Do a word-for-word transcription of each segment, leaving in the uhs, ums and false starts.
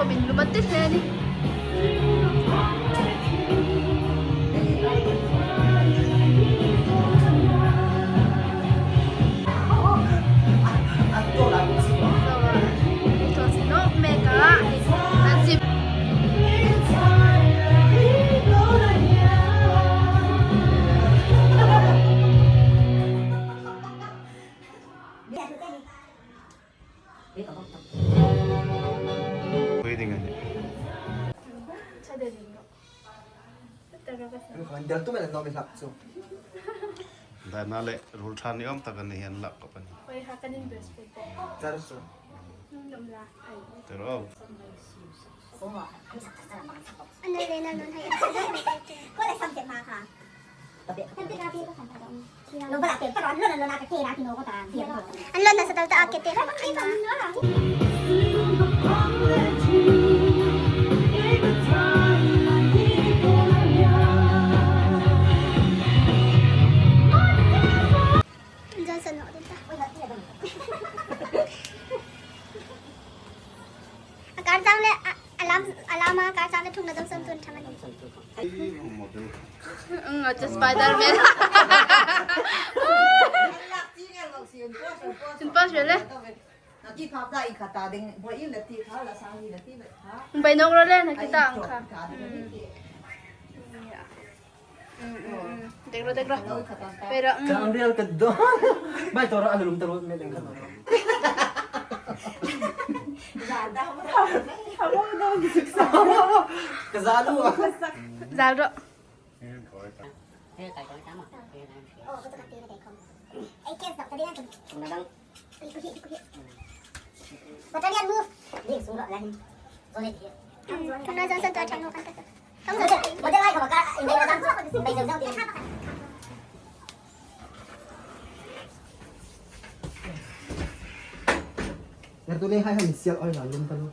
Min lum a ti hle a nih. Waiting a nih. Kan del tu mel an nawm hlak chu. Dana le ruol ṭha ni awm tak a ni hian lak ka pani. Hoi ha kan in best friend. Char chu. Nom la. Ai. Tero. Ana le na non hai. Ko le sam te ma kha. An lonna sa tal ta a ke te. Johnson no ta. A kar chang le, a, a lam, a lam a kar chang le thukna Johnson tun thang a ni. Mm, a chu Spider-Man. Sin pas le. Bai nok ro le na ki ta ang kha. Mm. Mm, mm, mm. Dek ro, dek ro. Pera, mm. Ka ang rial ka do. Bai to ro a lum ta ro me deng ka do. Ka za lu. Zal ro. Battalion move. Kan na zan san ta chang kan ta. Kan na zan. Model ai ka ba ka, in dai na zan. Bai zau zau ding. Yar tu le hai hai sial oi la lum ta lu.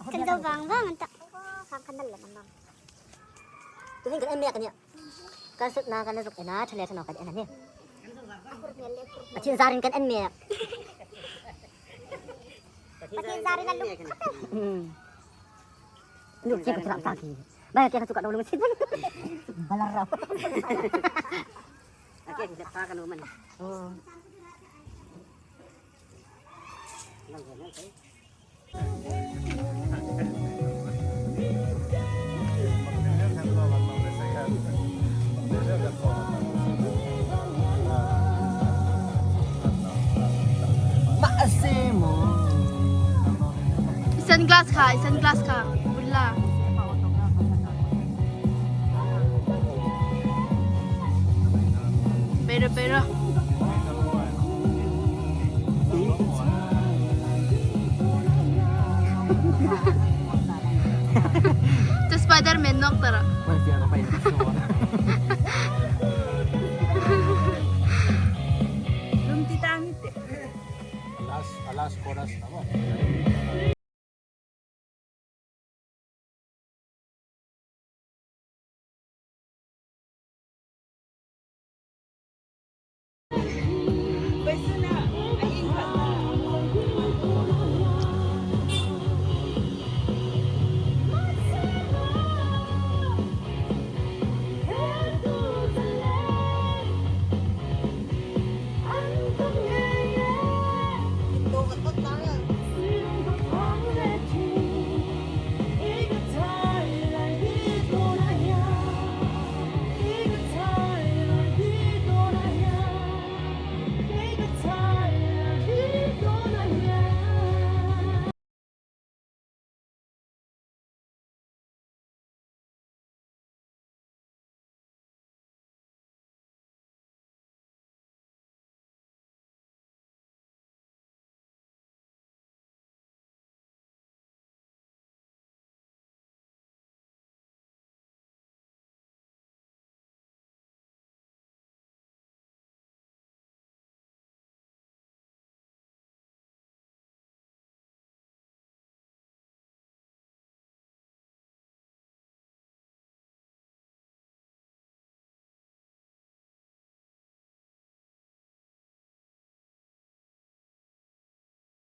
Kan zo vang vang an ta. Kan dal le man vang. Tu hin kan en mek a nih. Kan sutna kan zuk en a, ṭha le ṭha naw kan en a nih. Pathian zarin kan en mek. Pathian zarin a luk. Hmm. Luk che ka chu ram ta ki. Bai ke ka chu ka lo lung sin. Balar rau. Ake ki ta ka lo man. Oh. Sunglass kha, sunglass kha. Bula. Pera, pera. Chu Spider-Man nawk ta ra. Lum ti ta ngi te. Last, last chorus, tama.